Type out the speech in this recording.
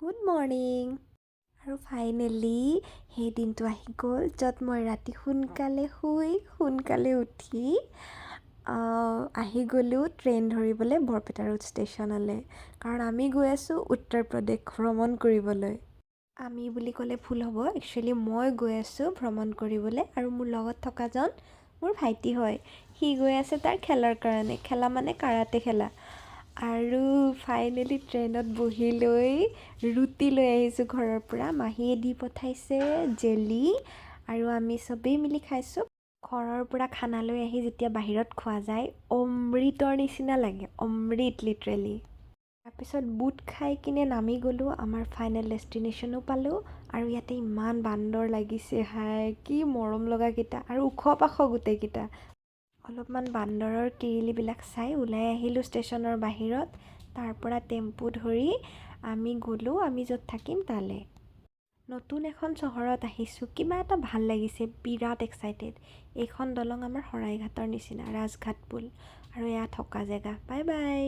Good morning. আৰু finally সেই দিনটো আহি গ'ল, য'ত মই ৰাতি সোনকালে শুই সোনকালে উঠি আহি গ'লোঁ ট্ৰেইন ধৰিবলৈ বৰপেটা ৰোড ষ্টেচনলৈ, কাৰণ আমি গৈ আছোঁ উত্তৰ প্ৰদেশ ভ্ৰমণ কৰিবলৈ। আমি বুলি ক'লে ভুল হ'ব, একচুৱেলি মই গৈ আছোঁ ভ্ৰমণ কৰিবলৈ আৰু মোৰ লগত থকাজন মোৰ ভাইটি হয়। সি গৈ আছে তাৰ খেলাৰ কাৰণে, খেলা মানে কাৰাটে খেলা। আৰু ফাইনেলি ট্ৰেইনত বহি লৈ ৰুটি লৈ আহিছোঁ ঘৰৰ পৰা, মাহীয়ে দি পঠাইছে জেলি, আৰু আমি চবেই মিলি খাইছোঁ। ঘৰৰ পৰা খানা লৈ আহি যেতিয়া বাহিৰত খোৱা যায়, অমৃতৰ নিচিনা লাগে, অমৃত লিটাৰেলি। তাৰপিছত বুট খাই কিনে নামি গ'লোঁ, আমাৰ ফাইনেল ডেষ্টিনেশ্যনো পালোঁ। আৰু ইয়াতে ইমান বান্দৰ লাগিছে, হাই কি মৰম লগাকেইটা আৰু ওখ পাখ গোটেইকেইটা। অলপমান বান্দৰৰ কিৰিলিবিলাক চাই ওলাই আহিলোঁ ষ্টেচনৰ বাহিৰত। তাৰ পৰা টেম্পু ধৰি আমি গ'লোঁ আমি য'ত থাকিম তালৈ। নতুন এখন চহৰত আহিছোঁ, কিবা এটা ভাল লাগিছে, বিৰাট এক্সাইটেড। এইখন দলং আমাৰ শৰাইঘাটৰ নিচিনা, ৰাজঘাট পুল, আৰু এয়া থকা জেগা। Bye bye.